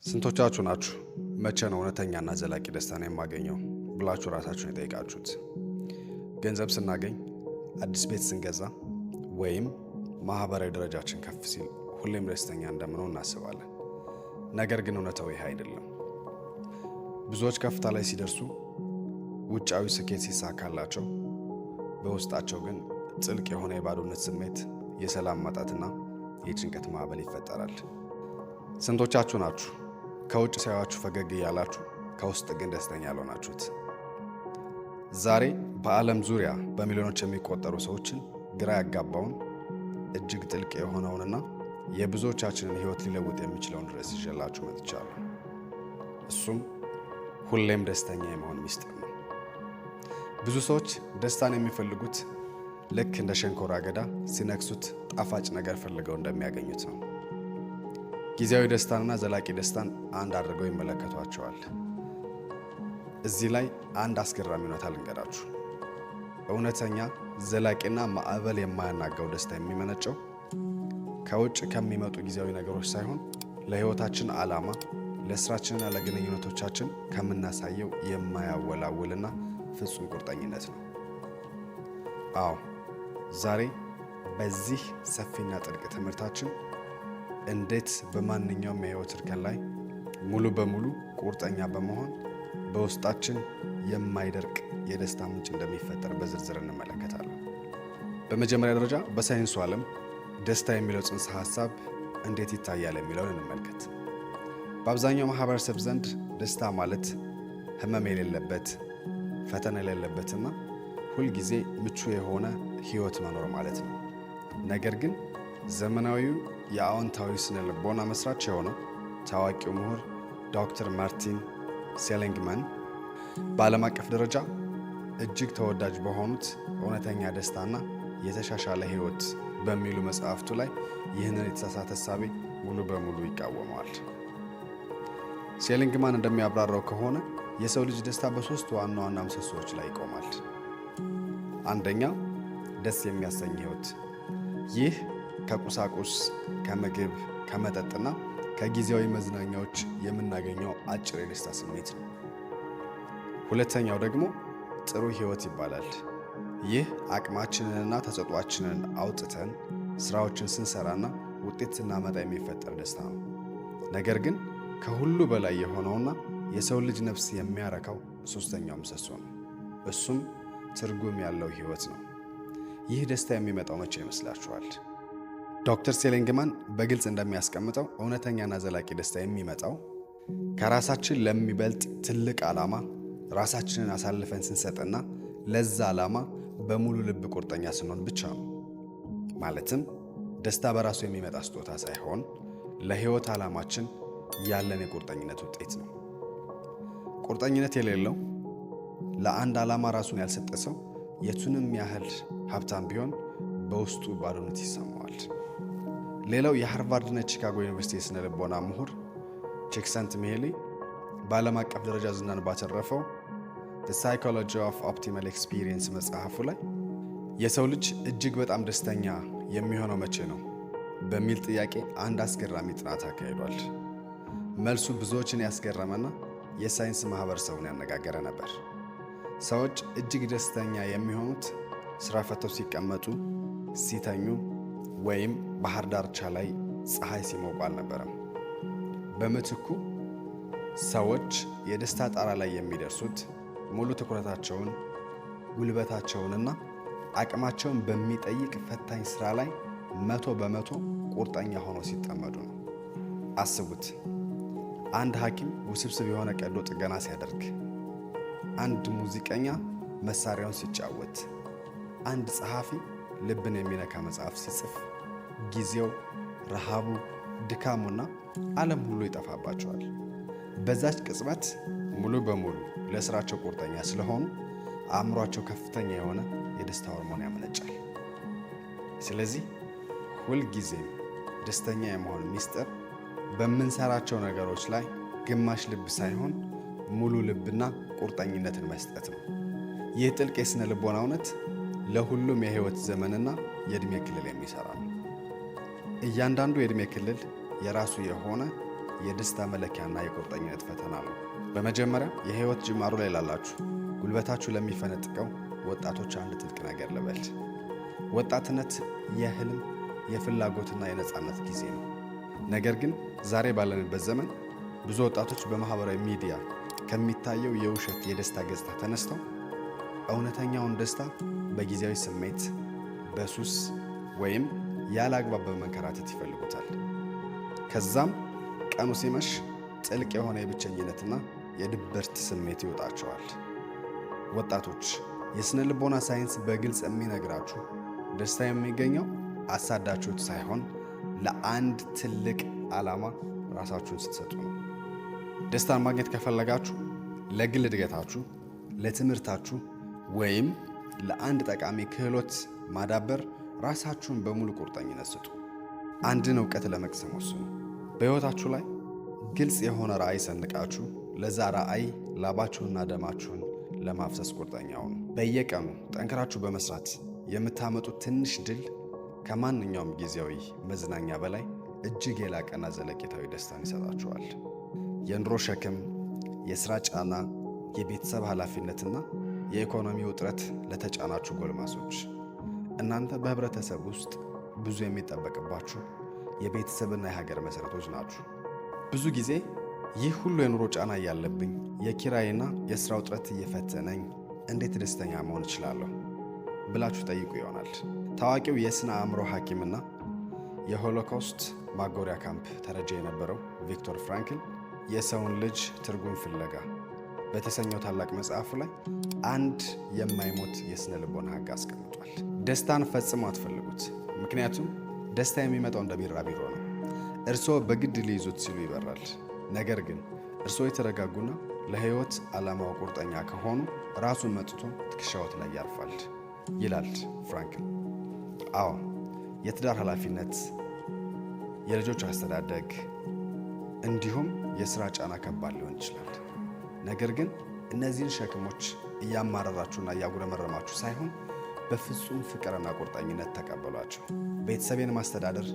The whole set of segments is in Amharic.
ስንቶቻችሁ ናችሁ መቼ ነው እውነተኛና ዘላቂ ደስታን የማገኘው ብላችሁ ራሳችሁን የጠየቃችሁት? ገንዘብ ስናገኝ፣ አዲስ ቤት ስንገዛ ወይም ማህበራዊ ደረጃችን ከፍ ሲል ሁሌም ደስተኛ እንደምንሆን እናስባለን። ነገር ግን እውነታው ይህ አይደለም። ብዙዎች ከፍታ ላይ ሲደርሱ፣ ውጫዊ ስኬት ሲሳካላቸው፣ በውስጣቸው ግን ጥልቅ የሆነ የባዶነት ስሜት፣ የሰላም ማጣትና የጭንቀት ማዕበል ይፈጠራል። ስንቶቻችሁ ናችሁ ከውጭ ሲያዩአችሁ ፈገግ እያላችሁ ከውስጥ ግን ደስተኛ ያልሆናችሁት? ዛሬ በዓለም ዙሪያ በሚሊዮኖች የሚቆጠሩ ሰዎችን ግራ ያጋባውን፣ እጅግ ጥልቅ የሆነውንና የብዙዎቻችንን ሕይወት ሊለውጥ የሚችለውን ርዕስ ይዤላችሁ መጥቻለሁ። እሱም ሁሌም ደስተኛ የመሆን ሚስጥር ነው። ብዙ ሰዎች ደስታን የሚፈልጉት ልክ እንደ ሸንኮራ አገዳ ሲነክሱት ጣፋጭ ነገር ፈልገው እንደሚያገኙት ነው። ጊዜያዊ ደስታንና ዘላቂ ደስታን አንድ አድርገው ይመለከቷቸዋል። እዚህ ላይ አንድ አስገራሚ እውነታ ልንገራችሁ። እውነተኛ፣ ዘላቂና ማዕበል የማያናጋው ደስታ የሚመነጨው ከውጭ ከሚመጡ ጊዜያዊ ነገሮች ሳይሆን ለሕይወታችን ዓላማ፣ ለስራችንና ለግንኙነቶቻችን ከምናሳየው የማያወላውልና ፍጹም ቁርጠኝነት ነው። አዎ፣ ዛሬ በዚህ ሰፊና ጥልቅ ትምህርታችን እንዴት በማንኛውም የህይወት እርከን ላይ ሙሉ በሙሉ ቁርጠኛ በመሆን በውስጣችን የማይደርቅ የደስታ ምንጭ እንደሚፈጠር በዝርዝር እንመለከታለን። በመጀመሪያ ደረጃ በሳይንሱ ዓለም ደስታ የሚለው ጽንሰ ሐሳብ እንዴት ይታያል የሚለውን እንመልከት። በአብዛኛው ማህበረሰብ ዘንድ ደስታ ማለት ህመም የሌለበት፣ ፈተና የሌለበትና ሁልጊዜ ምቹ የሆነ ህይወት መኖር ማለት ነው። ነገር ግን ዘመናዊው የአዎንታዊ ስነ ልቦና መስራች የሆነው ታዋቂው ምሁር ዶክተር ማርቲን ሴሊግማን በዓለም አቀፍ ደረጃ እጅግ ተወዳጅ በሆኑት እውነተኛ ደስታና የተሻሻለ ህይወት በሚሉ መጽሐፍቱ ላይ ይህንን የተሳሳተ እሳቤ ሙሉ በሙሉ ይቃወመዋል። ሴሊግማን እንደሚያብራራው ከሆነ የሰው ልጅ ደስታ በሶስት ዋና ዋና ምሰሶዎች ላይ ይቆማል። አንደኛ፣ ደስ የሚያሰኝ ህይወት። ይህ ከቁሳቁስ፣ ከምግብ፣ ከመጠጥና ከጊዜያዊ መዝናኛዎች የምናገኘው አጭር የደስታ ስሜት ነው። ሁለተኛው ደግሞ ጥሩ ህይወት ይባላል። ይህ አቅማችንንና ተሰጥኦአችንን አውጥተን ስራዎችን ስንሰራና ውጤት ስናመጣ የሚፈጠር ደስታ ነው። ነገር ግን ከሁሉ በላይ የሆነውና የሰው ልጅ ነፍስ የሚያረካው ሶስተኛው ምሰሶ ነው። እሱም ትርጉም ያለው ህይወት ነው። ይህ ደስታ የሚመጣው መቼ ይመስላችኋል? ዶክተር ሴሊግማን በግልጽ እንደሚያስቀምጠው እውነተኛና ዘላቂ ደስታ የሚመጣው ከራሳችን ለሚበልጥ ትልቅ ዓላማ ራሳችንን አሳልፈን ስንሰጥና ለዛ ዓላማ በሙሉ ልብ ቁርጠኛ ስንሆን ብቻ ነው። ማለትም ደስታ በራሱ የሚመጣ ስጦታ ሳይሆን ለሕይወት ዓላማችን ያለን የቁርጠኝነት ውጤት ነው። ቁርጠኝነት የሌለው፣ ለአንድ ዓላማ ራሱን ያልሰጠ ሰው የቱንም ያህል ሀብታም ቢሆን በውስጡ ባዶነት ይሰማዋል። ሌላው የሃርቫርድና የቺካጎ ዩኒቨርሲቲ የስነ ልቦና ምሁር ቺክሰንት ሚሃሊ በዓለም አቀፍ ደረጃ ዝናን ባተረፈው The Psychology of Optimal Experience መጽሐፉ ላይ የሰው ልጅ እጅግ በጣም ደስተኛ የሚሆነው መቼ ነው በሚል ጥያቄ አንድ አስገራሚ ጥናት አካሂዷል። መልሱ ብዙዎችን ያስገረመና የሳይንስ ማህበረሰቡን ያነጋገረ ነበር። ሰዎች እጅግ ደስተኛ የሚሆኑት ስራ ፈተው ሲቀመጡ፣ ሲተኙ ወይም ባህር ዳርቻ ላይ ፀሐይ ሲሞቁ አልነበረም። በምትኩ ሰዎች የደስታ ጣራ ላይ የሚደርሱት ሙሉ ትኩረታቸውን፣ ጉልበታቸውንና አቅማቸውን በሚጠይቅ ፈታኝ ስራ ላይ 100% ቁርጠኛ ሆነው ሲጠመዱ ነው። አስቡት፣ አንድ ሐኪም ውስብስብ የሆነ ቀዶ ጥገና ሲያደርግ፣ አንድ ሙዚቀኛ መሳሪያውን ሲጫወት፣ አንድ ጸሐፊ ልብን የሚነካ መጽሐፍ ሲጽፍ ጊዜው፣ ረሃቡ፣ ድካሙና ዓለም ሁሉ ይጠፋባቸዋል። በዛች ቅጽበት ሙሉ በሙሉ ለስራቸው ቁርጠኛ ስለሆኑ አእምሯቸው ከፍተኛ የሆነ የደስታ ሆርሞን ያመነጫል። ስለዚህ ሁልጊዜም ደስተኛ የመሆን ሚስጥር በምንሰራቸው ነገሮች ላይ ግማሽ ልብ ሳይሆን ሙሉ ልብና ቁርጠኝነትን መስጠት ነው። ይህ ጥልቅ የስነ ልቦና እውነት ለሁሉም የህይወት ዘመንና የዕድሜ ክልል የሚሰራ ነው። እያንዳንዱ የዕድሜ ክልል የራሱ የሆነ የደስታ መለኪያና የቁርጠኝነት ፈተና ነው። በመጀመሪያ የህይወት ጅማሮ ላይ ላላችሁ፣ ጉልበታችሁ ለሚፈነጥቀው ወጣቶች አንድ ጥልቅ ነገር ልበል። ወጣትነት የህልም፣ የፍላጎትና የነፃነት ጊዜ ነው። ነገር ግን ዛሬ ባለንበት ዘመን ብዙ ወጣቶች በማህበራዊ ሚዲያ ከሚታየው የውሸት የደስታ ገጽታ ተነስተው እውነተኛውን ደስታ በጊዜያዊ ስሜት፣ በሱስ ወይም ያለ አግባብ በመንከራተት ይፈልጉታል። ከዛም ቀኑ ሲመሽ ጥልቅ የሆነ የብቸኝነትና የድብርት ስሜት ይወጣቸዋል። ወጣቶች፣ የስነ ልቦና ሳይንስ በግልጽ የሚነግራችሁ ደስታ የሚገኘው አሳዳችሁት ሳይሆን ለአንድ ትልቅ ዓላማ ራሳችሁን ስትሰጡ ነው። ደስታን ማግኘት ከፈለጋችሁ ለግል እድገታችሁ፣ ለትምህርታችሁ ወይም ለአንድ ጠቃሚ ክህሎት ማዳበር ራሳችሁን በሙሉ ቁርጠኝነት ስጡ። አንድን እውቀት ለመቅሰም ወስኑ። በሕይወታችሁ ላይ ግልጽ የሆነ ራዕይ ሰንቃችሁ ለዛ ራዕይ ላባችሁንና ደማችሁን ለማፍሰስ ቁርጠኛ ሁኑ። በየቀኑ ጠንክራችሁ በመስራት የምታመጡት ትንሽ ድል ከማንኛውም ጊዜያዊ መዝናኛ በላይ እጅግ የላቀና ዘለቄታዊ ደስታን ይሰጣችኋል። የኑሮ ሸክም፣ የሥራ ጫና፣ የቤተሰብ ኃላፊነትና የኢኮኖሚ ውጥረት ለተጫናችሁ ጎልማሶች፣ እናንተ በህብረተሰብ ውስጥ ብዙ የሚጠበቅባችሁ የቤተሰብና የሀገር መሠረቶች ናችሁ። ብዙ ጊዜ ይህ ሁሉ የኑሮ ጫና እያለብኝ፣ የኪራይና የሥራ ውጥረት እየፈተነኝ እንዴት ደስተኛ መሆን እችላለሁ ብላችሁ ጠይቁ ይሆናል። ታዋቂው የስነ አእምሮ ሐኪምና የሆሎኮስት ማጎሪያ ካምፕ ተረጂ የነበረው ቪክቶር ፍራንክል የሰውን ልጅ ትርጉም ፍለጋ በተሰኘው ታላቅ መጽሐፉ ላይ አንድ የማይሞት የስነ ልቦና ሕግ አስቀምጧል። ደስታን ፈጽሞ አትፈልጉት፣ ምክንያቱም ደስታ የሚመጣው እንደ ቢራቢሮ ነው። እርስዎ በግድ ሊይዙት ሲሉ ይበራል። ነገር ግን እርስዎ የተረጋጉና ለሕይወት ዓላማው ቁርጠኛ ከሆኑ ራሱን መጥቶ ትከሻዎት ላይ ያርፋል ይላል ፍራንክል። አዎ፣ የትዳር ኃላፊነት፣ የልጆች አስተዳደግ እንዲሁም የሥራ ጫና ከባድ ሊሆን ይችላል። ነገር ግን እነዚህን ሸክሞች እያማረራችሁና እያጉረመረማችሁ ሳይሆን በፍጹም ፍቅርና ቁርጠኝነት ተቀበሏቸው። ቤተሰቤን ማስተዳደር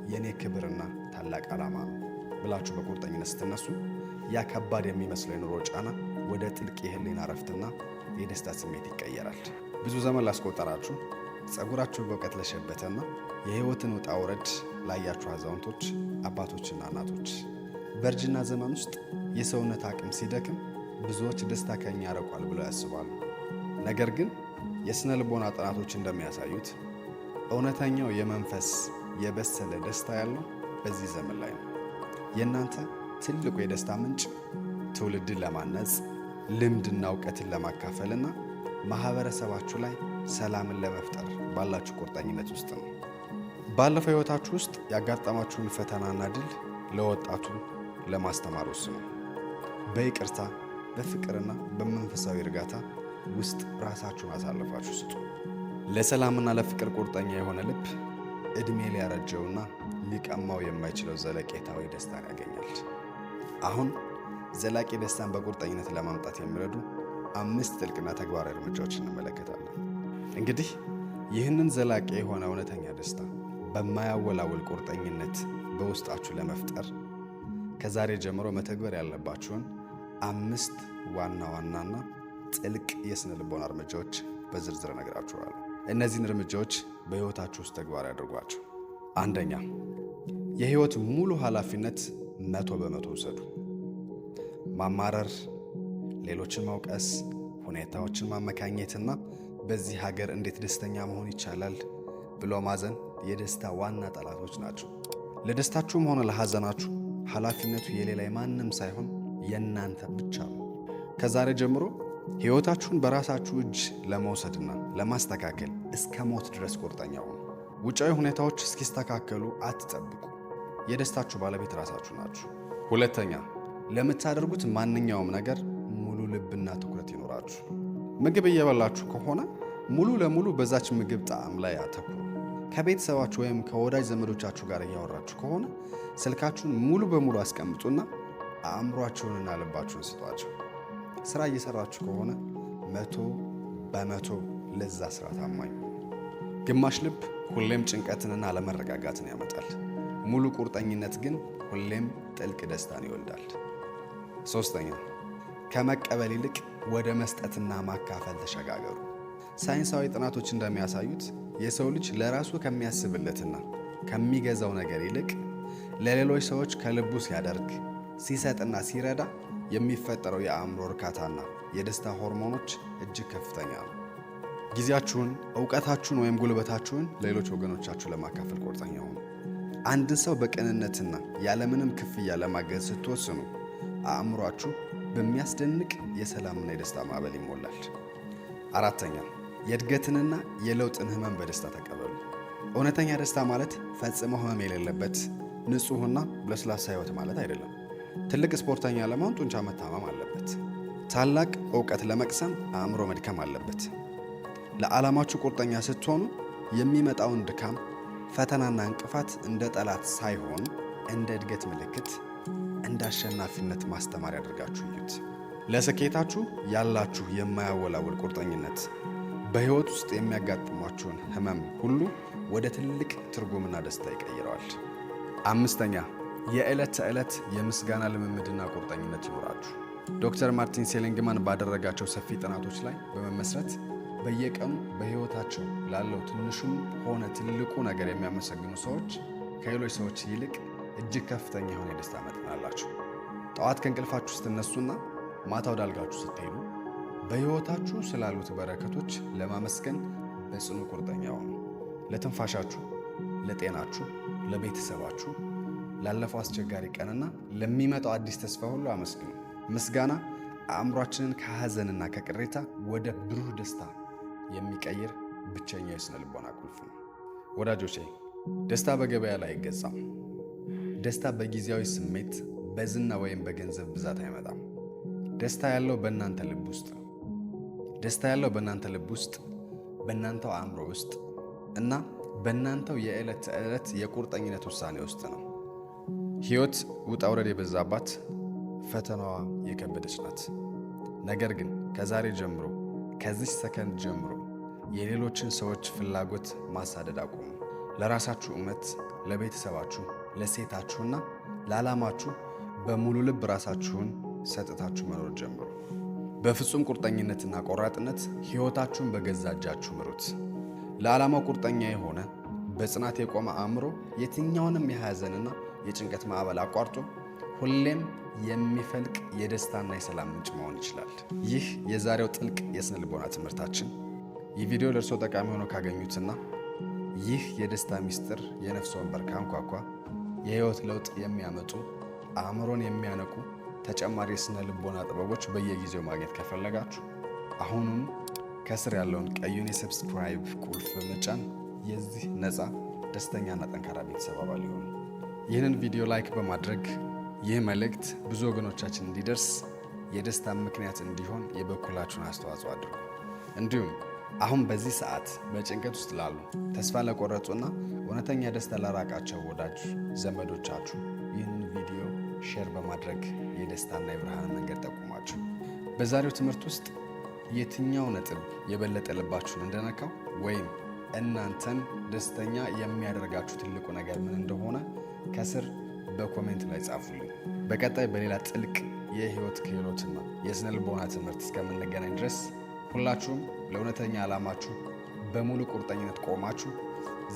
የእኔ ክብርና ታላቅ ዓላማ ነው ብላችሁ በቁርጠኝነት ስትነሱ ያ ከባድ የሚመስለው የኑሮ ጫና ወደ ጥልቅ የህሊና እረፍትና የደስታ ስሜት ይቀየራል። ብዙ ዘመን ላስቆጠራችሁ፣ ጸጉራችሁ በእውቀት ለሸበተና የህይወትን ውጣ ውረድ ላያችሁ አዛውንቶች፣ አባቶችና እናቶች፣ በእርጅና ዘመን ውስጥ የሰውነት አቅም ሲደክም ብዙዎች ደስታ ከኛ ያረቋል ብለው ያስባሉ። ነገር ግን የስነ ልቦና ጥናቶች እንደሚያሳዩት እውነተኛው የመንፈስ የበሰለ ደስታ ያለው በዚህ ዘመን ላይ ነው። የእናንተ ትልቁ የደስታ ምንጭ ትውልድን ለማነጽ፣ ልምድና እውቀትን ለማካፈልና ማህበረሰባችሁ ላይ ሰላምን ለመፍጠር ባላችሁ ቁርጠኝነት ውስጥ ነው። ባለፈው ሕይወታችሁ ውስጥ ያጋጠማችሁን ፈተናና ድል ለወጣቱ ለማስተማር ወስኑ። በይቅርታ፣ በፍቅርና በመንፈሳዊ እርጋታ ውስጥ ራሳችሁን አሳልፋችሁ ስጡ። ለሰላምና ለፍቅር ቁርጠኛ የሆነ ልብ ዕድሜ ሊያረጀውና ሊቀማው የማይችለው ዘለቄታዊ ደስታን ያገኛል። አሁን ዘላቂ ደስታን በቁርጠኝነት ለማምጣት የሚረዱ አምስት ጥልቅና ተግባራዊ እርምጃዎች እንመለከታለን። እንግዲህ ይህንን ዘላቂ የሆነ እውነተኛ ደስታ በማያወላውል ቁርጠኝነት በውስጣችሁ ለመፍጠር ከዛሬ ጀምሮ መተግበር ያለባችሁን አምስት ዋና ዋናና ጥልቅ የስነ ልቦና እርምጃዎች በዝርዝር እነግራችኋለሁ። እነዚህን እርምጃዎች በሕይወታችሁ ውስጥ ተግባራዊ አድርጓቸው። አንደኛ፣ የሕይወት ሙሉ ኃላፊነት 100% ውሰዱ። ማማረር፣ ሌሎችን መውቀስ፣ ሁኔታዎችን ማመካኘትና በዚህ ሀገር እንዴት ደስተኛ መሆን ይቻላል ብሎ ማዘን የደስታ ዋና ጠላቶች ናቸው። ለደስታችሁም ሆነ ለሐዘናችሁ ኃላፊነቱ የሌላ የማንም ሳይሆን የእናንተ ብቻ ነው። ከዛሬ ጀምሮ ሕይወታችሁን በራሳችሁ እጅ ለመውሰድና ለማስተካከል እስከ ሞት ድረስ ቁርጠኛ ሁኑ። ውጫዊ ሁኔታዎች እስኪስተካከሉ አትጠብቁ። የደስታችሁ ባለቤት ራሳችሁ ናችሁ። ሁለተኛ፣ ለምታደርጉት ማንኛውም ነገር ሙሉ ልብና ትኩረት ይኖራችሁ። ምግብ እየበላችሁ ከሆነ ሙሉ ለሙሉ በዛች ምግብ ጣዕም ላይ አተኩሩ። ከቤተሰባችሁ ወይም ከወዳጅ ዘመዶቻችሁ ጋር እያወራችሁ ከሆነ ስልካችሁን ሙሉ በሙሉ አስቀምጡና አእምሯችሁንና ልባችሁን ስጧቸው። ስራ እየሰራችሁ ከሆነ 100% ለዛ ስራ ታማኝ። ግማሽ ልብ ሁሌም ጭንቀትንና አለመረጋጋትን ያመጣል። ሙሉ ቁርጠኝነት ግን ሁሌም ጥልቅ ደስታን ይወልዳል። ሶስተኛ፣ ከመቀበል ይልቅ ወደ መስጠትና ማካፈል ተሸጋገሩ። ሳይንሳዊ ጥናቶች እንደሚያሳዩት የሰው ልጅ ለራሱ ከሚያስብለትና ከሚገዛው ነገር ይልቅ ለሌሎች ሰዎች ከልቡ ሲያደርግ፣ ሲሰጥና ሲረዳ የሚፈጠረው የአእምሮ እርካታና የደስታ ሆርሞኖች እጅግ ከፍተኛ ነው። ጊዜያችሁን፣ እውቀታችሁን ወይም ጉልበታችሁን ለሌሎች ወገኖቻችሁ ለማካፈል ቁርጠኛ ሁኑ። አንድን ሰው በቅንነትና ያለምንም ክፍያ ለማገዝ ስትወስኑ አእምሯችሁ በሚያስደንቅ የሰላምና የደስታ ማዕበል ይሞላል። አራተኛ፣ የእድገትንና የለውጥን ህመም በደስታ ተቀበሉ። እውነተኛ ደስታ ማለት ፈጽሞ ህመም የሌለበት ንጹሕና ለስላሳ ህይወት ማለት አይደለም። ትልቅ ስፖርተኛ ለመሆን ጡንቻ መታመም አለበት። ታላቅ እውቀት ለመቅሰም አእምሮ መድከም አለበት። ለዓላማችሁ ቁርጠኛ ስትሆኑ የሚመጣውን ድካም፣ ፈተናና እንቅፋት እንደ ጠላት ሳይሆን እንደ እድገት ምልክት፣ እንደ አሸናፊነት ማስተማሪያ አድርጋችሁ እዩት። ለስኬታችሁ ያላችሁ የማያወላውል ቁርጠኝነት በሕይወት ውስጥ የሚያጋጥሟችሁን ህመም ሁሉ ወደ ትልቅ ትርጉምና ደስታ ይቀይረዋል። አምስተኛ፣ የዕለት ተዕለት የምስጋና ልምምድና ቁርጠኝነት ይኖራችሁ። ዶክተር ማርቲን ሴሊግማን ባደረጋቸው ሰፊ ጥናቶች ላይ በመመስረት በየቀኑ በሕይወታቸው ላለው ትንሹም ሆነ ትልቁ ነገር የሚያመሰግኑ ሰዎች ከሌሎች ሰዎች ይልቅ እጅግ ከፍተኛ የሆነ የደስታ መጠን አላቸው። ጠዋት ከእንቅልፋችሁ ስትነሱና ማታ ወደ አልጋችሁ ስትሄዱ በሕይወታችሁ ስላሉት በረከቶች ለማመስገን በጽኑ ቁርጠኛ ሁኑ። ለትንፋሻችሁ፣ ለጤናችሁ፣ ለቤተሰባችሁ፣ ላለፈው አስቸጋሪ ቀንና ለሚመጣው አዲስ ተስፋ ሁሉ አመስግኑ። ምስጋና አእምሯችንን ከሐዘንና ከቅሬታ ወደ ብሩህ ደስታ የሚቀይር ብቸኛው የስነ ልቦና ቁልፍ ነው። ወዳጆቼ፣ ደስታ በገበያ ላይ አይገዛም። ደስታ በጊዜያዊ ስሜት፣ በዝና ወይም በገንዘብ ብዛት አይመጣም። ደስታ ያለው በእናንተ ልብ ውስጥ ነው። ደስታ ያለው በእናንተ ልብ ውስጥ፣ በእናንተው አእምሮ ውስጥ እና በእናንተው የዕለት ተዕለት የቁርጠኝነት ውሳኔ ውስጥ ነው። ሕይወት ውጣ ውረድ የበዛባት፣ ፈተናዋ የከበደች ናት። ነገር ግን ከዛሬ ጀምሮ፣ ከዚህ ሰከንድ ጀምሮ የሌሎችን ሰዎች ፍላጎት ማሳደድ አቁሙ። ለራሳችሁ እውነት፣ ለቤተሰባችሁ፣ ለሴታችሁና ለዓላማችሁ በሙሉ ልብ ራሳችሁን ሰጥታችሁ መኖር ጀምሩ። በፍጹም ቁርጠኝነትና ቆራጥነት ሕይወታችሁን በገዛ እጃችሁ ምሩት። ለዓላማው ቁርጠኛ የሆነ፣ በጽናት የቆመ አእምሮ የትኛውንም የሐዘንና የጭንቀት ማዕበል አቋርጦ ሁሌም የሚፈልቅ የደስታና የሰላም ምንጭ መሆን ይችላል። ይህ የዛሬው ጥልቅ የስነ ልቦና ትምህርታችን። ይህ ቪዲዮ ለእርስዎ ጠቃሚ ሆኖ ካገኙትና ይህ የደስታ ሚስጥር የነፍስ ወንበር ካንኳኳ፣ የህይወት ለውጥ የሚያመጡ፣ አእምሮን የሚያነቁ ተጨማሪ የስነ ልቦና ጥበቦች በየጊዜው ማግኘት ከፈለጋችሁ አሁኑን ከስር ያለውን ቀዩን የ subscribe ቁልፍ በመጫን የዚህ ነፃ፣ ደስተኛና ጠንካራ ቤተሰብ አባል ይሁኑ። ይህንን ቪዲዮ like በማድረግ ይህ መልእክት ብዙ ወገኖቻችን እንዲደርስ፣ የደስታ ምክንያት እንዲሆን የበኩላችሁን አስተዋጽኦ አድርጉ። እንዲሁም አሁን በዚህ ሰዓት በጭንቀት ውስጥ ላሉ፣ ተስፋ ለቆረጡና እውነተኛ ደስታ ለራቃቸው ወዳጅ ዘመዶቻችሁ ይህንን ቪዲዮ share በማድረግ የደስታና የብርሃን መንገድ ጠቁሟቸው። በዛሬው ትምህርት ውስጥ የትኛው ነጥብ የበለጠ ልባችሁን እንደነካው ወይም እናንተን ደስተኛ የሚያደርጋችሁ ትልቁ ነገር ምን እንደሆነ ከስር በ comment ላይ ጻፉልኝ። በቀጣይ በሌላ ጥልቅ የህይወት ክህሎትና የስነ ልቦና ትምህርት እስከምንገናኝ ድረስ ሁላችሁም ለእውነተኛ ዓላማችሁ በሙሉ ቁርጠኝነት ቆማችሁ፣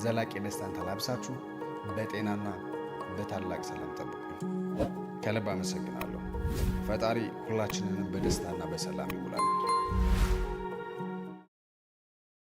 ዘላቂ ደስታን ተላብሳችሁ፣ በጤናና በታላቅ ሰላም ጠብቁኝ። ከልብ አመሰግናለሁ። ፈጣሪ ሁላችንንም በደስታና በሰላም ይሙላል።